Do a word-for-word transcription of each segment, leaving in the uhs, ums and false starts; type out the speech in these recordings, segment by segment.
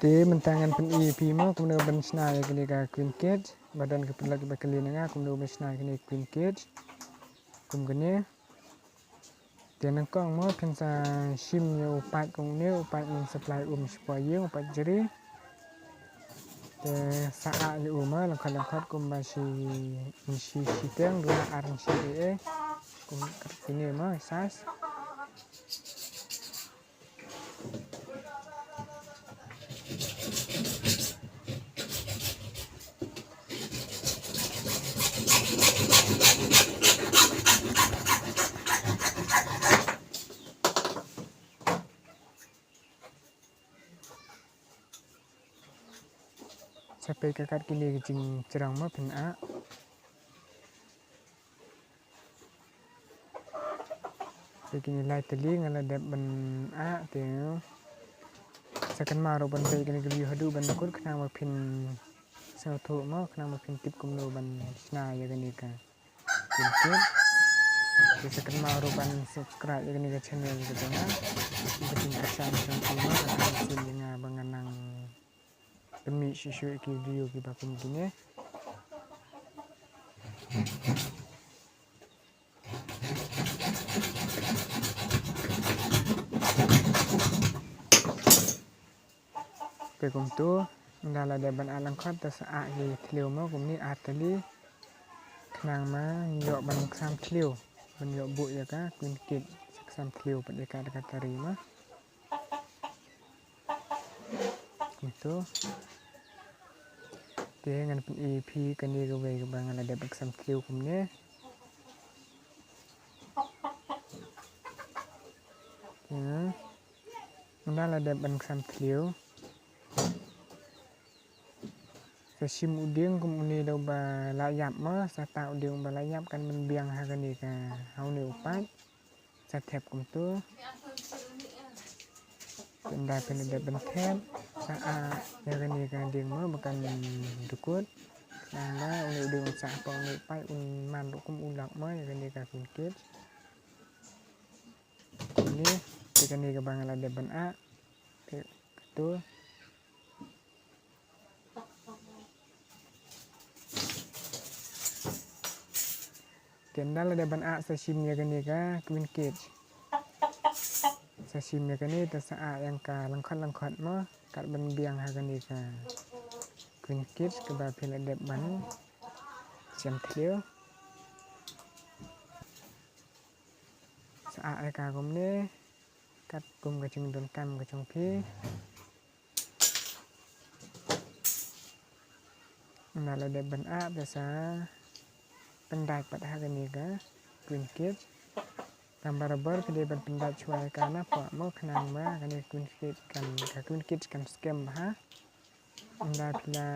Te mynta ngan pyni ïa phi mo kumno ban shna ïa kane ka queen cage. Ba don ki paralok kiba kylli na nga kumno ban shna ïa kane ka queen cage. Kum kane. Te nyngkong mo phin sa shim ïa u paip kum une, u paip ban supply um shapoh ïing, u paip jri. Te sa ah ïa u mo lyngkhot lyngkhot kumba shi inshi shiteng, duna ar inshi, eh, eh. Kum kine mo size. Sa peit ka kat kine ki jingjrong mo phin ah. Te kine lai tylli nga la dep ban ah te. Sa kynmaw ruh ban peit kane ka video haduh ban kut khnang ba phin sngewthuh mo, khnang ba phin tip kumno ban shna ïa kane ka queen cage. Te sa kynmaw ruh ban subscribe ïa kane ka channel ka jong nga. Ba kin kyrshan jong phi mo, ka kan sien ïa nga ba ngan nang pynmih shuh shuh ïa ki video kiba kum kine. Te kumto, ynda la dep ban ah lyngkhot te sa ah ïa ki thliew mo kumne ar tylli. Khnang ba ngi ïoh ban ksam thliew, ban ïoh buh ïa ka queen cage, sa ksam thliew pat ïa ka da ka tari mo. Kumto. Te ngan pyni ïa phi kane kawei kaba nga la dep ban ksam thliew kumne. Te ynda la dep ban ksam thliew, sa shim u dieng kum une da uba la ïap mo, sa tah u dieng uba la ïap, kan pynbiang ha kane ka, ha une u paip. Sa thep kumto. Te ynda phi la dep ban thep, sa ah ïa kane ka dieng mo ba kan dkut. Nangta une u dieng un sah hapoh une u paip, un man ruh kum u lok mo ïa kane ka queen cage. Kane, te kane kaba nga la dep ban ah. Te kato. Te ynda la dep ban ah sa shim ïa kane ka queen cage. Sa shim ïa kane te sa ah ïa ka lyngkhot lyngkhot mo, kat ban biang ha kane ka queen cage kaba phi la dep ban shem thliew. Sa ah ïa ka kumne, kat kum ka jingdonkam ka jong phi. Ynda la dep ban ah te sa pyndait pat ha kane ka queen cage. Tang barabor phi dei ban pyndait shuwa ïa ka napoh mo, khnang ba kane ka queen cage kan, ka queen cage kan skhem bha. Ynda phi la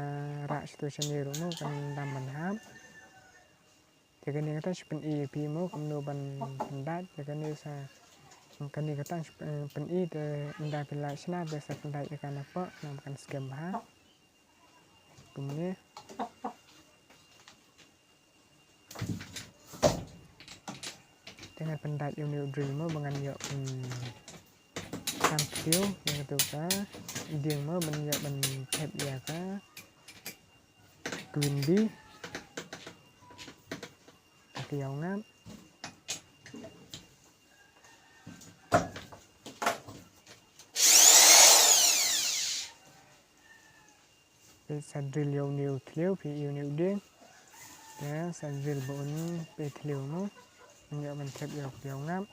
rah shato shane ruh mo kan dam ban hap. Te kane kata shu pyni ïa phi mo kumno ban pyndait, te kane sa, kane kata shu, eh, pyni te ynda phi la shna te sa pyndait ïa ka napoh khnang ba kan skhem bha. Kumne. Te ngan pyndait ïa une u drill mo ba ngan ïoh, hmm, kam thliew ïa kato ka dieng mo ban ïoh ban thep ïa ka queen bee. Ka ïaw ngap. Peit sa drill ïa une u thliew, peit ïa une u dieng. Te sa drill ba un peit thliew mo. Ngan ïoh ban thep ïa u ïaw ngap.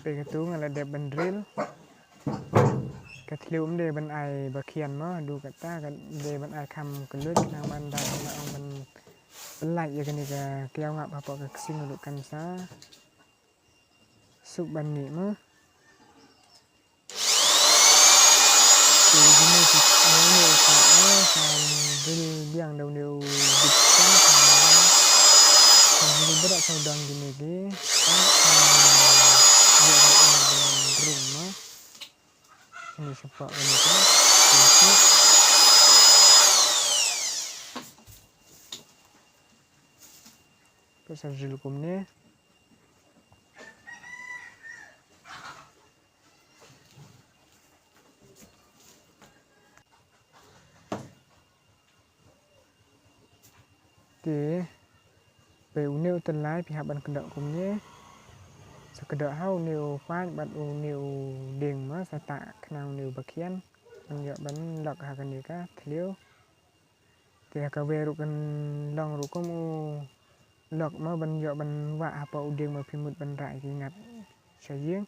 Peit katu nga la dep ban drill. Ka thliew ym dei ban ai ba khian mo, haduh katta ka dei ban ai kham kylluid, khnang ba ynda ka la ong ban pyllait ïa kane ka ïaw ngap hapoh ka ksing ruh kan sa suk ban mih mo. Te kine ki, une u paip mo, sa drill biang da une u bit kan, sa drill beit da sawdong kine ki, sa ïoh ka ong ban drill mo. Ni shapoh ka ni. Pynsa drill kumne. Te peit une u tyllai phi hap ban kdoh kumne. Sa kdoh ha une u paip bad une u dieng ma sa tah khnang une u bakhian. Ban ïoh ban lok ha kane ka thliew. Te ha kawei ruh kan long ruh kum u lok ma ban ïoh ban wah hapoh u dieng ma phi mut ban rai ki ngat sha ïing.